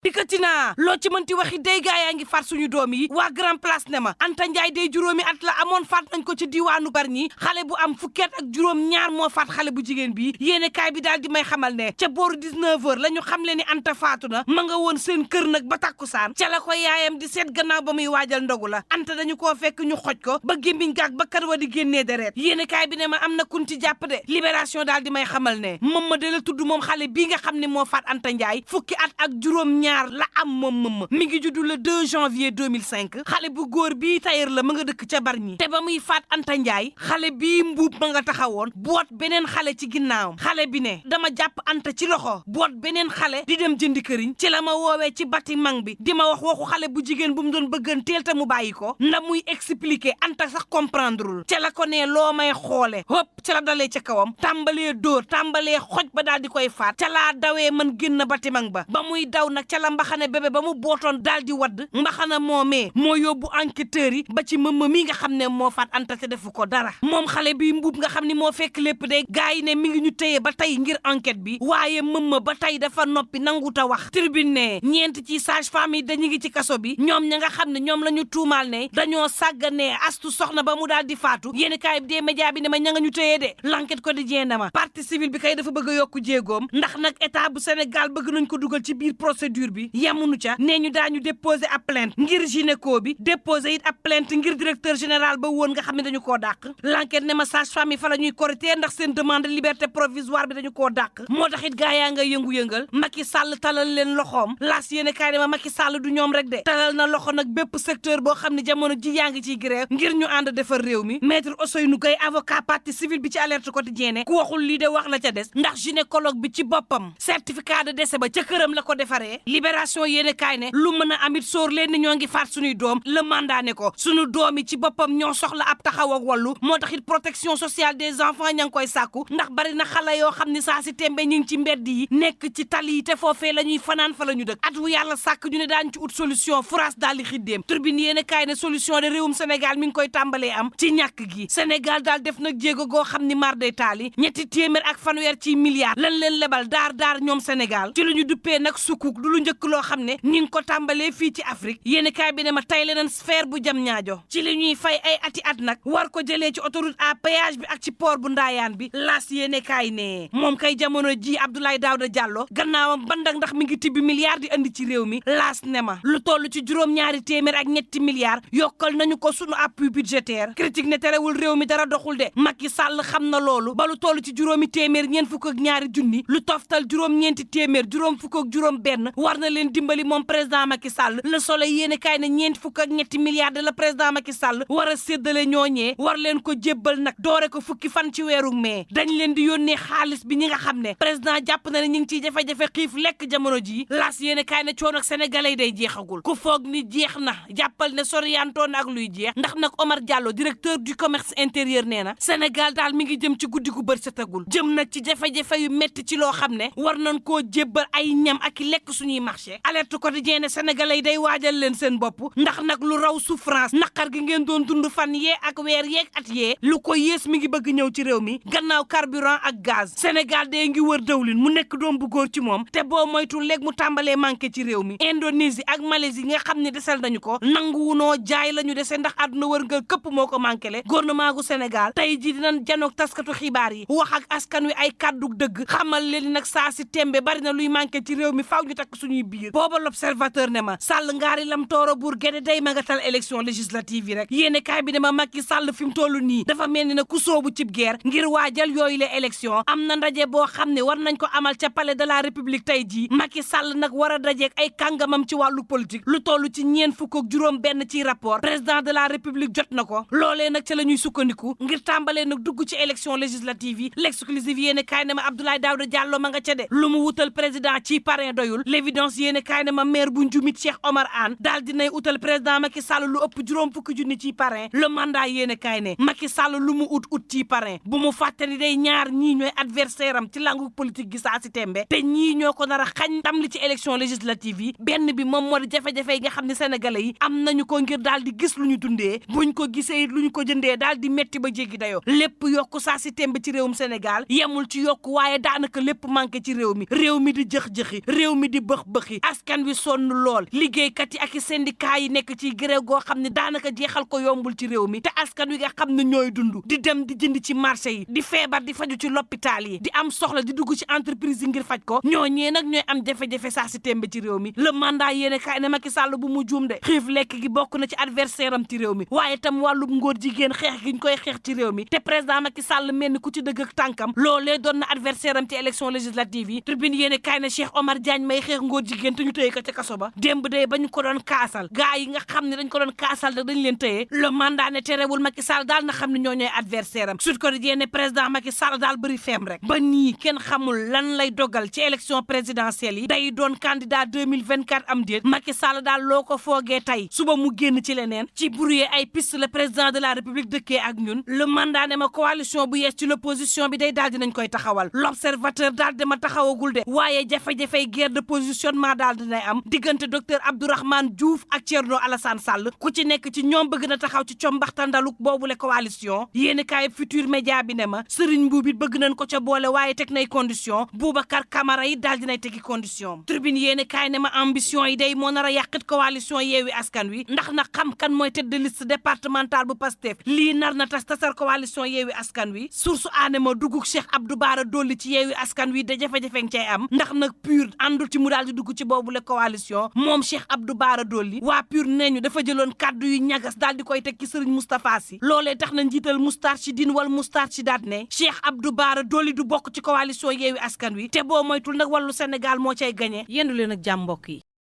dikkati naa loo ci mënti waxi day gaa yaa ngi faat suñu doom yi waa Grand Place ne ma Anta Ndiaye day juróomi at la amoon faat nañ ko ci diwaanu Bargny xale bu am fukki at ak juróom ñaar moo faat xale bu jigéen bi yéene kaay bi daal di may xamal ne ca booru 19h la ñu xam le ni Anta faatu na ma nga woon seen kër nag ba takkusaan ca la ko yaayam di seet gannaaw ba muy waajal ndogu la Anta dañu koo fekk ñu xoj ko ba gémmiñ gaag ba kar wa di génnee deret yéene kaay bi ne ma am na kun ci jàpp de libération daal di may xamal ne Mamma de la tudd moom xale bii nga xam ne moo faat Anta Ndiaye fukki at ak juróom ñaar la am moom Mamma mi ngi juddu le 2 janvier 2005 xale bu góor bii tailleur la ma nga dëkk ca Bargny te ba muy faat Anta Ndiaye xale bii mbuub ma nga taxawoon boot beneen xale ci ginnaawam xale bi ne dama jàpp Anta ci loxo boot beneen xale di dem jëndi këriñ ci la ma woowee ci bâtiment bi di ma wax waxu xale bu jigéen bu mu doon bëgganteel te mu bàyyi ko nda muy expliquer Anta sax comprendreul ca la ko ne loo may xoole hop ca la dalee ca kawam tàmbalee dóor tàmbalee xoj ba daal di koy faat ca laa dawee man génn bâtiment ba muy daw nag ca la mbaxane bébé ba mu bootoon daal di wadd mbaxana moomee moo yóbbu enquêteurs yi ba ci Mamma mi nga xam ne moo faat Anta te defu ko dara moom xale bi mbuub nga xam ni moo fekk lépp de gars yi ne mi ngi ñu téye ba tey ngir enquête bi waaye Mamma ba tey dafa noppi nanguta wax tribune ne ñeent ci sage-femme yi dañu ngi ci kaso bi ñoom ña nga xam ne ñoom la ñu tuumaal ne dañoo sàgganee astu soxna ba mu daal di faatu yéeni kaay bi dee média bi ne ma ña nga ñu téye de l'enquête quotidien dama partie civile bi kay dafa bëgg a yokku jéegoom ndax nag état bu Sénégal bëgg nañ ko dugal ci biir procédure bi yamunu ca nee ñu daañu déposer ab plainte ngir gynéco bi déposer it ab plainte ngir directeur général ba woon nga xam ne dañu koo dàq l'enquête ne ma sage-femme yi fa la ñuy korité ndax seen demande liberté provisoire bi dañu koo dàq moo tax it gaa yaa nga yëngu-yëngal Macky Sall talal leen loxoom laas yéene kaay ne ma Macky Sall du ñoom rek de talal na loxo nag bépp secteur boo xam ne jamono ji yaa ngi ciy grève ngir ñu ànd defar réew mi maître Ousseynou Gueye avocat partie civile bi ci alerte quotidien ku waxul lii de wax la ca des ndax gynécologue bi ci boppam certificat de décès ba ca këram la ko defaree libération yéene kaay ne lu mën a amit sóor leen ni ñoo ngi faat suñuy doom le mandat ne ko suñu doom yi ci boppam ñoo soxla ab taxaw ak wàllu moo tax it protection sociale des enfants ña ngi koy sàkku ndax bari na xale yoo xam ni saa si tembe ñi ngi ci mbedd yi nekk ci tali yi te foofee la ñuy fanaan fa la ñu dëkk at wu yàlla sàkk ñu ne daañu ci ut solution France daal di xiddeem turbine yéene kaay ne solution de réewum Sénégal mi ngi koy tàmbalee am ci ñàkk gi Sénégal daal def nag jéego goo xam ni mar day taali ñetti téeméer ak fanweer ci milliards lan leen lebal daar ñoom Sénégal ci lu ñu duppee nag sukuk du lu njëkk loo xam ne ñi ngi ko tàmbalee fii ci Afrique yéeni kaay bi ne ma tay leneen sphère bu jam ñaajo ci li ñuy fay ay ati at nag war ko jëlee ci autoroute à péage bi ak ci port bu Ndaayaan bi laas yéene kaay ne moom kay jamono ji Abdoulaye Daouda Diallo gannaawam bandak ndax mi ngi tibbi milliards di andi ci réew mi laas ne ma lu toll ci juróom-ñaari téeméer ak ñetti milliards yokkal nañu ko sunu appui budgétaire critique ne terewul réew mi dara doxul de Macky Sall xam na loolu ba lu toll ci juróomi téeméer ñeent fukk ak ñaari junni lu toftal juróom-ñeenti téeméer juróom fukk ak juróom benn war na leen dimbali moom président Macky Sall Le Soleil yéene kaay ne ñeent fukk ak ñetti milliards de la président Macky Sall war a séddale ñooñee war leen ko jébbal nag doore ko fukki fan ci weeru mai dañ leen di yónnee xaalis bi ñi nga xam ne président jàpp na ne ñi ngi ciy jafe-jafe xiif lekk jamono ji las yéene kaay ne coono ak sénégalais yi day jeexagul ku foog ni jeex na jàppal ne soriyantoon ak luy jeex ndax nag Omar Diallo directeur du commerce intérieur nee na Sénégal daal mi ngi jëm ci guddi gu bër setagul jëm nag ci jafe-jafe yu metti ci loo xam ne war nañ koo jébbal ay ñam ak lekk suñuy marché alerte quotidien ne sénégalais yi day waajal leen seen bopp ndax nag lu raw souffrance naqar gi ngeen doon dund fan yee ak weer yeeg at yee lu ko yées mi ngi bëgg ñëw ci réew mi gannaaw carburant ak gaz Sénégal dee ngi wër dawlin mu nekk doom bu góor ci moom te boo moytu léegi mu tàmbalee manqué ci réew mi Indonésie ak Malaisie nga xam ne desel nañu ko nanguwunoo jaay la ñu dese ndax àdduna wër nga këpp moo ko manqué le gouvernement gu Sénégal tey ji dinañ janoog taskatu xibaar yi wax ak askan wi ay kàddu dëgg xamal leen nag saa si tembe bari na luy manqué ci réew mi faaw ñu takk suñuy biir booba l'observateur ne ma Sall ngaari lam tooro buur géde day magatal élection législative yi rek yéene kaay bi ne ma Macky Sall fi mu toll nii dafa mel ni na ku soobu cib guerre ngir waajal yooyu la élection am na ndaje boo xam ne war nañ ko amal ca palais de la république tey jii Macky Sall nag war a dajeek ay kàngamam ci wàllu politique lu toll ci ñeen fukk ak juróom benn ci rapport président de la république jot na ko loolee nag ca la ñuy sukkandiku ngir tàmbalee nag dugg ci élection législative yi l'exclusive yéene kaay ne ma Abdoulaye Daouda Diallo ma nga ca de lu mu wutal président ci parrain doyul l'évidence yéene kaay ne ma maire bu Njumit Cheikh Omar Anne daal dinay utal président Macky Sall lu ëpp juróom fukki junni ci parrain le mandat yéene kaay ne Macky Sall lu mu ut ci parrain bu mu fàtte ni day ñaar ñii ñooy adversaire am ci langu politique gi saa si tembe te ñii ñoo ko nar a xañ tam li ci élection législative yi benn bi moom moo di jafe-jafe yi nga xam ne sénégalais yi am nañu ko ngir daal di gis lu ñu dundee buñ ko gisee it lu ñu ko jëndee daal di metti ba jéggi dayoo lépp yokku saa si tembe ci réewum Sénégal yemul ci yokku waaye daanaka lépp manqué ci réew mi di jëx-jëxi réew mi di bëx bëxi askan wi sonn lool liggéeykat yi ak i syndicat yi nekk ci grève goo xam ne daanaka jeexal ko yombul ci réew mi te askan wi nga xam ne ñooy dund di dem di jënd ci marché yi di feebar di faju ci l'hôpital yi di am soxla di dugg ci entreprise yi ngir faj ko ñooñee nag ñooy am jafe-jafe saa si tembe ci réew mi le mandat yéene kaay ne Macky Sall bu mu juum de xiif lekk gi bokk na ci adversaire am ci réew mi waaye tam wàllum ngóor jigéen xeex gi ñu koy xeex ci réew mi te président Macky Sall mel ni ku ci dëgg ak tànkam loolee doon na adversaire am ci élection législative yi tribune yéene kaay ne Cheikh Omar Diagne may xeex ngóor jigéen te ñu tëye ko ca kaso ba démb day ba ñu ko doon kaasal gaa yi nga xam ne dañ ko doon kaasal da dañ leen tëye le mandat ne terewul Macky Sall daal na xam ne ñoo ñooy adversaire am Sud Quotidien ne président Macky Sall daal bëri feem rek ba nii kenn xamul lan lay dogal ci élection présidentielle yi day doon candidat 2024 am déet Macky Sall daal loo ko foogee tey suba mu génn ci leneen ci brouiller ay piste le président de la république dëkkee ak ñun le mandat ne ma coalition bu yees ci l'opposition bi day daal dinañ koy taxawal l'observateur daal dama taxawagul de waaye jafe-jafey guerre de positionnement daal dinay am diggante docteur Abdourahmane Diouf ak Thierno Alassane Sall ku ci nekk ci ñoom bëgg na taxaw ci combaxtandaluk boobule coalition yéeni kaay futur média bi ne ma Serigne Mboup it bëgg nañ ko ca boole waaye teg nay condition Boubacar Camara yi daal dinay tegi condition tribune yéeni kaay ne ma ambition yi day moo nar a yàqit coalition Yewwi Askan Wi ndax na xam kan mooy tête de liste départementale bu Pastef lii nar na tasar coalition Yewwi Askan Wi source aane ma dugg Cheikh Abdou Bara Dolly ci Yewwi Askan Wi da jafe-jafe nga cay am ndax nag PUR àndul ci mu daal di dugg ci boobule coalition moom Cheikh Abdou Bara Dolly waa PUR nee ñu dafa jëloon kàddu yu ñagas daal di koy teg ci Serigne Moustapha Sy loolee tax na njiital Moustarchidine wala Moustarchidaat ne Cheikh Abdou Bara Dolly du bokk ci coalition Yewwi Askan Wi te boo moytul nag wàllu Sénégal moo cay gagné yendu leen ak jàmm mbokk yi